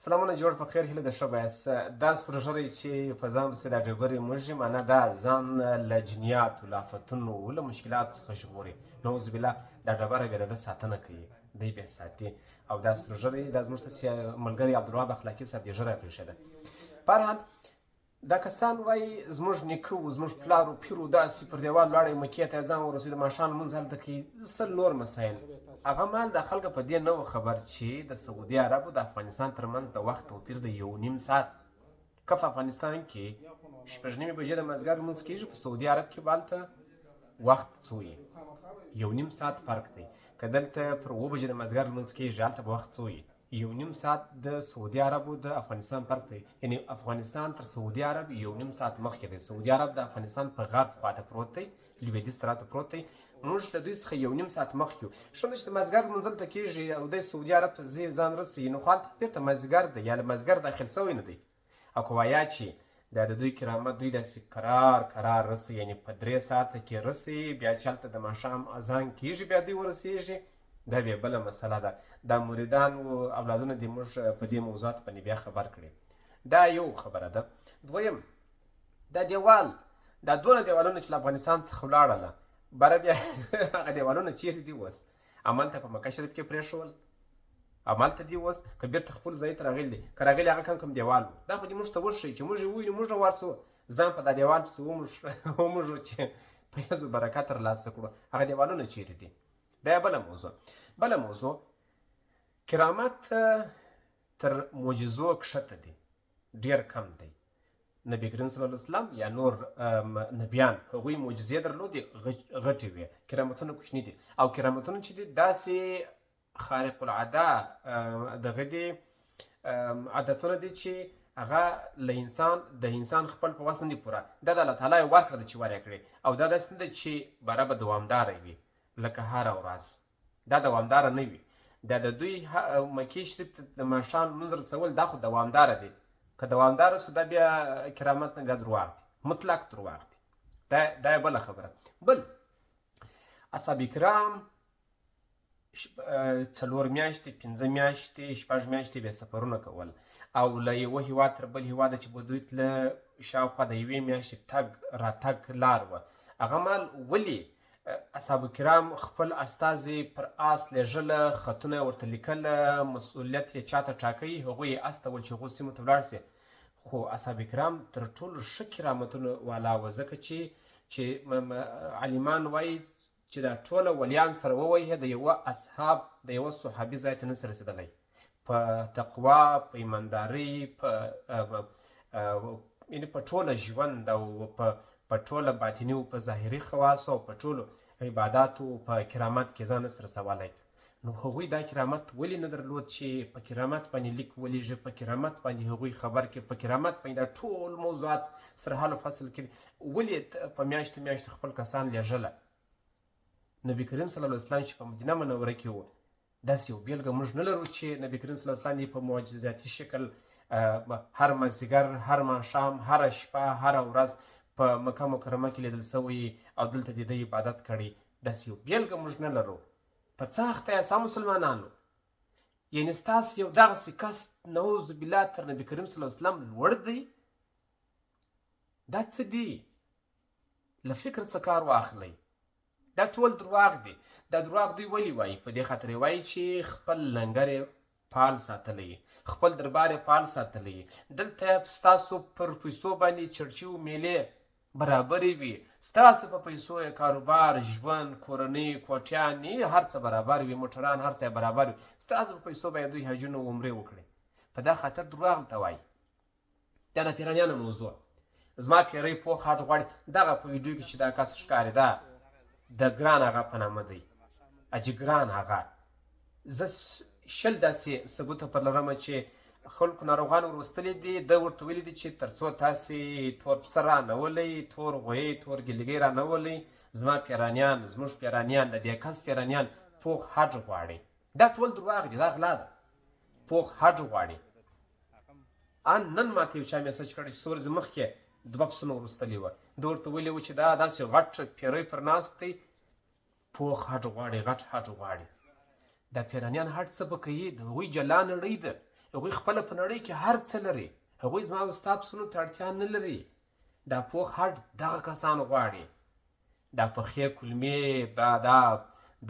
سلامونه جوړ په خیر، هیله ده ښه به یاست. دا سورږری چې په ځان پسې دا ډبرې موږي، معنا دا ځان له جنیاتو، له افتونو، له مشکلاتو څخه ژغوري. نعوذ بالله، دا ډبره بیا د ده ساتنه کوي، دی بیا ساتي. او دا سورږری دا زموږ تاسې ملګری عبدالوهاب اخلاقي صاحب دې ژره پرېښې ده. په هر حال دا کسان وایي زموږ نیکه و، زموږ پلار و پیر و، داسې پر دیوال لاړی، مکې ته یې ځان ورسوی، د ماښام لمونځ هلته کوي، سل نور مسایل. هغه مهال دا خلک په دې نه و خبر چې د سعودي عربو د افغانستان ترمنځ د وخت توپیر د 1.5 ساعت. که په افغانستان کې 6:30 بجې د مازدیګر لمونځ کېږي، په سعودي عرب کې به هلته وخت څو وي؟ 1.5 ساعت فرق دی. که دلته پر 7 بجې د مازدیګر لمونځ کېږي، هلته به وخت څو وي؟ 1.5 ساعت د سعودي عربو د افغانستان فرق دی. یعنی افغانستان تر سعودي عرب 1.5 ساعت مخکې دی. سعودي عرب د افغانستان په غرب خواته پروت دی، لویدیځ طرف ته پروت دی. موږ له دوی څخه 1.5 ساعت مخکې یو. ښه ده چې د مازدیګر لمونځ دلته کېږي او دی سعودي عرب ته ځي، ځان رسوي، نو خو هلته بېرته مازدیګر دی یا له مازدیګر داخل شوی نه دی. او که وایا چې دا د دوی کرامت، دوی داسې کرار کرار رسي، یعنی په 3 ساعته کې رسي، بیا چې هلته د ماښام اذان کېږي بیا دوی ورسېږي، دا بیا بله مسله ده. دا مریدان و اولادونه دې موږ په دې موضوعات باندې بیا خبر کړي. دا یو خبره ده. دویم، دا دیوال، دا دونه دیوالونه چې له افغانستان څخه ولاړله بره، بیا هغه دیوالونه چیرې دي اوس؟ هملته په مکه شریف کې پرېښول؟ هملته دي اوس که بیرته خپل ځای ته راغلي دي؟ که راغلي، هغه کوم کوم دیوال و؟ دا خو دې موږ ته وښیي چې موږ یې ووینو. موږ نه ورسو ځان په دا دیوال پسې وموږو چې فیض و برکت ترلاسه کړو. هغه دیوالونه چیرې دي؟ دا بله موضوع. بله موضوع، کرامت تر معجزو کښته دی، ډیر کم دی. نبی کریم صلی الله علیه وسلم یا نور نبیان، هغوی معجزې درلودې، غټې وې، کرامتونه کوچني دي. او کرامتونه چې دي، داسې خارق العاده دغه دي، عادتونه دي چې هغه له انسان د انسان خپل په وس نه دي پوره. دا د الله تعالی ورکړه ده چې ور یې کړي. او دا داسې نه ده چې بره به دوامداره وي، لکه هره ورځ دا دوامداره نه وي. دا د دوی مکې شریف ته د ماښام لمونځ رسول، دا خو دوامداره دی. که دوامداره سو، دا بیا کرامت نه، دا درواغ دي، مطلق درواغ دي. دا بله خبره. بل، اصحاب کرام 4 میاشتې، 5 میاشتې، 6 میاشتې بیا سفرونه کول. او له یوه هیواد تر بل هیواده چې به دوی تله، شاوخوا د یوې میاشتې تګ راتګ لار وه. هغه مهال ولې اصحاب کرام خپل استازي پر آس لېږله، خطونه یې ورته لیکله، مسؤلیت یې چاته ټاکی، هغوی یې استول چې هغو سیمو ته ولاړ سي؟ خو اصحاب کرام تر ټولو ښه کرامتونو والا وه، ځکه چې عالمان وایي چې دا ټوله ولیان سره ووایي، د یوه اصحاب، د یوه صحابي ځای ته نسي رسېدلی په تقوا، په ایماندارۍ، په یعنی په ټوله ژوند او په ټوله باطني او په ظاهري خواصو او په ټولو عباداتو، په کرامت کې ځان نسي رسولی. نو هغوی دا کرامت ولې نه درلود چې په کرامت باندې لیک ولیږي، په کرامت باندې هغوی خبر کړي، په کرامت باندې دا ټول موضوعات سره حل و فصل کړي؟ ولې په میاشتو میاشتو خپل کسان لېږله؟ نبی کریم صلی الله علیه وسلم چې په مدینه منوره کې و، داسې یو بېلګه موږ نه لرو چې نبی کریم صلی الله علیه وسلم یې په معجزاتي شکل هر مازدیګر، هر ماښام، هره شپه، هره ورځ په مکه مکرمه کې لیدل شوی او دلته د ده عبادت کړی. داسې یو بېلګه موږ نه لرو. په څه اخته یاست مسلمانانو؟ یعنی ستاسو یو دغسې کس، نعوذ بالله، تر نبی کریم صلی الله علیه وسلم لوړ دی؟ دا څه دي؟ له فکر څخه کار واخلئ. دا ټول درواغ دي. دا درواغ دوی ولې وایي؟ په دې خاطر یې وایي چې خپل لنګر یې فعال ساتلی، خپل دربار یې فعال ساتلی. دلته ستاسو پر پیسو باندې چړچې او میلې برابرې وي، ستاسو په پیسو یې کاروبار، ژوند، کورنۍ، کوټیانې، هر څه برابر وي، موټران، هر څه برابر وي. ستاسو په پیسو باندې دوی حجونه او عمرې وکړي. په دا خاطر درواغ ته وایي. دا د پیرانیانو موضوع. زما پیری پوخ هډ غواړي. دغه په ویډیو کې چې دا کس ښکاري، دا د ګران آغا په نامه دی، حاجي ګران آغا. زه 20 داسې ثبوته پر لرم چې خلکو ناروغان وروستلي دي، ده ورته ویلي دي چې تر څو تاسې تور پسه را نه ولئ، تور غویی، تور ګیلګی را نه ولئ، زما پیرانیان، زموږ پیرانیان، د دې کس پیرانیان پوخ هډ غواړي. دا ټول درواغ دي، دا غلا ده. پوخ هډ غواړي. ان نن ماته یو چا میسج کړی چې څو ورځې مخکې دوه پسونه وروستلي وه، ده ورته ویلي وو چې دا داسې غټ پیری پر ناست دی، پوخ هډ غواړي، غټ هډ غواړي. دا پیرانیان هډ څه به کوي؟ د هغوی جلا نړۍ ده. هغوی خپله په نړۍ کې هر څه لري، هغوی زما او ستا پسونو ته اړتیا نه لري. دا پوخ هډ دغه کسان غواړي، دا پخې کولمې، دا دا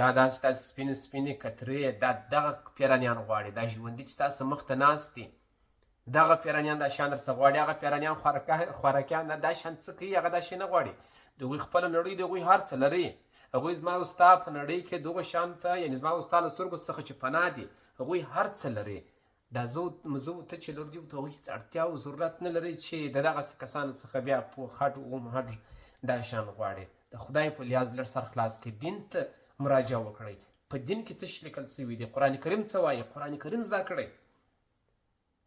دا داسې داسې سپینې سپینې کترې، دا دغه پیرانیان غواړي. دا ژوندي چې تاسو مخ ته ناست دي، دغه پیرانیان دا شیان درڅخه غواړي. هغه پیرانیان خوراکیان نه دا شیان څه کوي، هغه دا شی نه غواړي. د هغوی خپله نړۍ د هغوی هر څه لري. هغوی زما او ستا په نړۍ کې دغو شیانو ته، یعنې زما او ستا له سترګو څخه چې پناه دي، هغوی هر څه لري. دا زه او ته چې لور دي، ته هغوی هېڅ اړتیا او ضرورت نه لري چې د دغسې کسانو څخه بیا پوخ هډ اوم هډ دا شیان غواړي. د خدای په لحاظ لږ سر خلاص کړئ، دین ته مراجعه وکړئ. په دین کې څه شی لیکل شوي دي، قرآن کریم څه وایي، قرآن کریم زده کړئ.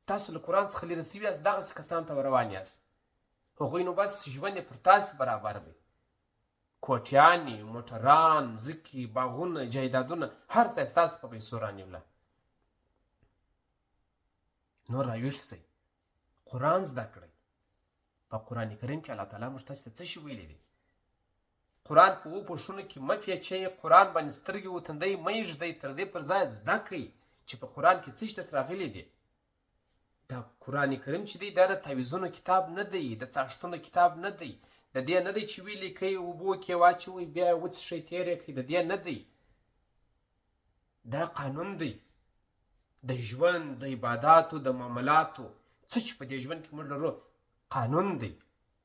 تاسو له قرآن څخه لرې شوي یاست، دغسې کسان ته روان یاست. هغوی نو بس ژوند یې پر تاسې برابر دی. کوټیانې، موټران، مځکې، باغونه، جایدادونه، هر څه یې ستاسو په پیسو رانیوله. نور راویښ شئ، قرآن زده کړئ. په قرآن کریم کې الله تعالی موږ تاسو ته څه شي ویلي دي؟ قرآن په اوو پوښونو کې مه پیچئ، قرآن باندې سترګې و تندی مه ایږدئ، تر دې پر ځای زده کړئ چې په قرآن کې څه شي درته راغلي دي. دا قرآن کریم چې دی، دا د تعویذونو کتاب نه دی، د څاښتونو کتاب نه دی، د دې نه دی چې ویې لیکئ، اوبو کې واچوئ، بیا یې وڅښئ، تېر یې کړئ، د دې نه دی. دا قانون دی د ژوند، د عباداتو، د معاملاتو، څه چې په دې ژوند کې موږ لرو قانون دی،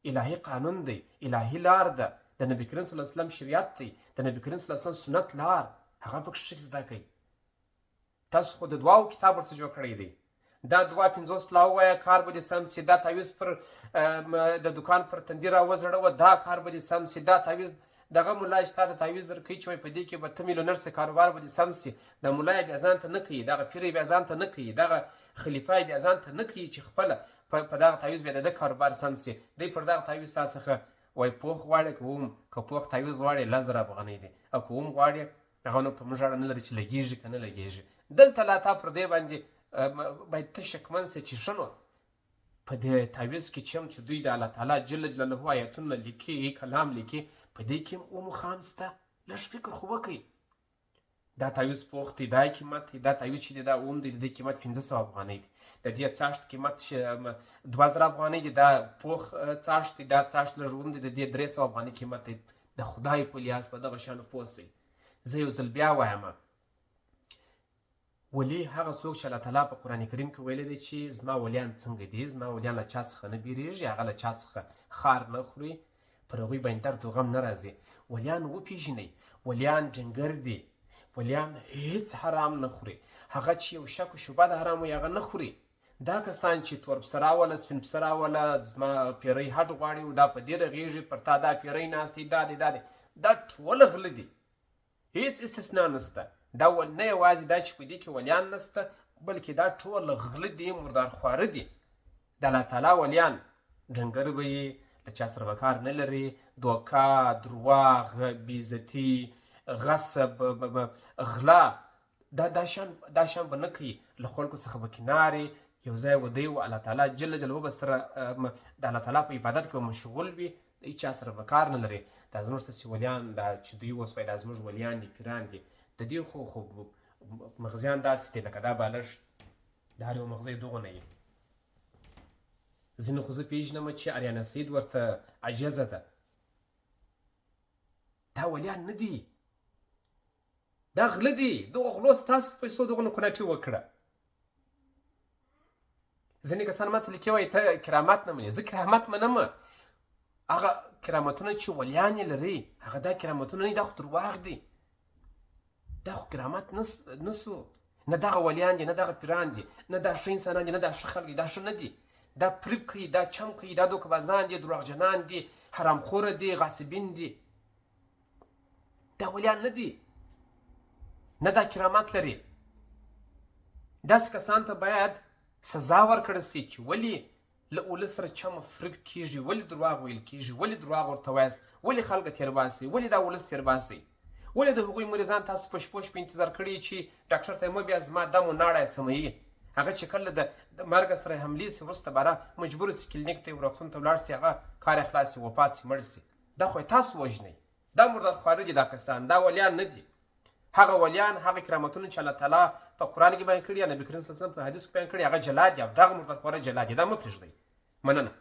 الهي قانون دی، الهي لار ده، د نبي کریم صلی الله علیه وسلم شریعت دی، د نبي کریم صلی الله علیه وسلم سنت لار، هغه پکښې ښه زده کړئ. تاسو خو د دعاو کتاب ورڅه جوړ کړی دی. دا دعا 50 پلا ووایه، کار به دې سم سي، دا تعویذ پر د دکان پر تندي را وځړوه، دا کار به دې سم سي، دا تعویذ دغه ملا چې تا ته تعویذ درکوي چې وایي په دې کې به ته میلیونر سې، کاروبار به دې سم سي، دا ملا یې بیا ځان ته نه کوي، دغه پیر یې بیا ځان ته نه کوي، دغه خلیفه یې بیا ځان ته نه کوي چې خپله په دغه تعویذ بیا د ده کاروبار سم سي. دی پر دغه تعویذ تا څخه وایي پوخ غواړې که اوم؟ که پوخ تعویذ غواړې 10,000 افغانۍ دي، او که اوم غواړې هغه نو په موږ اړه نه لري چې لګېږي که نه لګېږي. دلته لا تا پر دې باندې باید ته شکمن سې چې ښه نو په دې تعویذ کې چې هم چې دوی د الله تعالی جل جلاله آیتونه لیکي، کلام لیکي، په دې کې هم اوم خام سته. لږ فکر خو وکړئ. دا تعویذ پوخ دی، دا قیمت دی، دا تعویذ چې دی دا اوم دی، د دې قیمت 500 افغانۍ دی، د دې څاښت قیمت 2000 افغانۍ دی، دا پوخ څاښت دی، دا څاښت لږ اوم دی، د دې 300 افغانۍ قیمت دی. د خدای په لحاظ په دغه شیانو پوه سئ. زه یو ځل بیا وایم، ولي هغه څوک چې الله تعالی په قرآن کریم کې ویلی دی چې زما ولیان څنګه دي، زما ولیان له چا څخه نه بیریږي، هغه له چا څخه خار نه خوري، پر هغوی باندې درد و غم نه راځي. ولیان وپیژنئ، ولیان ډنګر دي، ولیان هیڅ حرام نه خوري، هغه چې یو شک و شبه د حرام وي هغه نه خوري. دا کسان چې تور پسه راوله، سپین پسه راوله، زما پیری هډ غواړي او دا په دې رغېږي، پر تا دا پیری ناست دی، دا دی دا دی، دا ټوله غله دي، هیڅ استثنا نشته. دا نه یوازې دا چې په دې کې ولیان نشته، بلکې دا ټول غله دي، مردار خواره دي. د الله تعالی ولیان ډنګر به یي، له چا سره به کار نه لري، دوکه، درواغ، بېعزتي، غصب، غلا، دا دا شیان دا شیان به نه کوي، له خلکو څخه به کناري، یو ځای به دی و الله تعالی جل جلاله به سره د الله تعالی په عبادت کې به مشغول وي، د هیچا سره به کار نه لري. دا زموږ تاسې ولیان، دا چې دوی اوس وایي دا زموږ ولیان دي، پیران دي، د دې خو خو مغزیان داسې دي لکه دا بالښت، د هر یو مغزی دغونه وي. ځینې خو زه پېژنم چې اریانا سید ورته عاجزه ده. دا ولیان نه دي، دا غله دي. دغو غلو ستاسو په پیسو دغونه کوناټي وکړه. ځینې کسان ماته لیکي وایي ته کرامت نه منې. زه کرامت منم، هغه کرامتونه چې ولیان یې لري هغه دا کرامتونه نه، دا خو درواغ دي، دا خو کرامت نسو. نه دغه ولیان دي، نه دغه پیران دي، نه دا ښه انسانان دي، نه دا ښه خلک دي، دا ښه نه دي. دا فریب کوي، دا چم کوي، دا دوکهبازان دي، درواغجنان دي، حرامخوره دي، غاصبین دي. دا ولیان نه دي، نه دا کرامت لري. داسې کسان ته باید سزا ورکړل سي چې ولې له ولس سره چم فریب کیږي، ولې درواغ ویل کیږي، ولې درواغ ورته وایاست، ولې خلک تېر باسي، ولې دا ولس تېر باسي، ولې د هغوی مریضان تاسو په شپو شپې انتظار کړي چې ډاکټر ته یې مه بیا زما دم و ناړه یې سموي. هغه چې کله د مرګ سره حملې سي، وروسته باره مجبور سي کلینیک ته روغتون ته ولاړ سي، هغه کار یې خلاص سي، وفات سي، مړ سي. دا خو یې تاسو وژنئ. دا مردار خواره دي دا کسان، دا ولیان نه دي. هغه ولیان، هغه کرامتونه چې الله تعالی په قرآن کې بیان کړي یا نبي کریم صلی الله علیه وسلم په حدیث کې بیان کړي، هغه جلا دي او دغه مردارخواره جلا دي. دا مه پرېږدئ. مننه.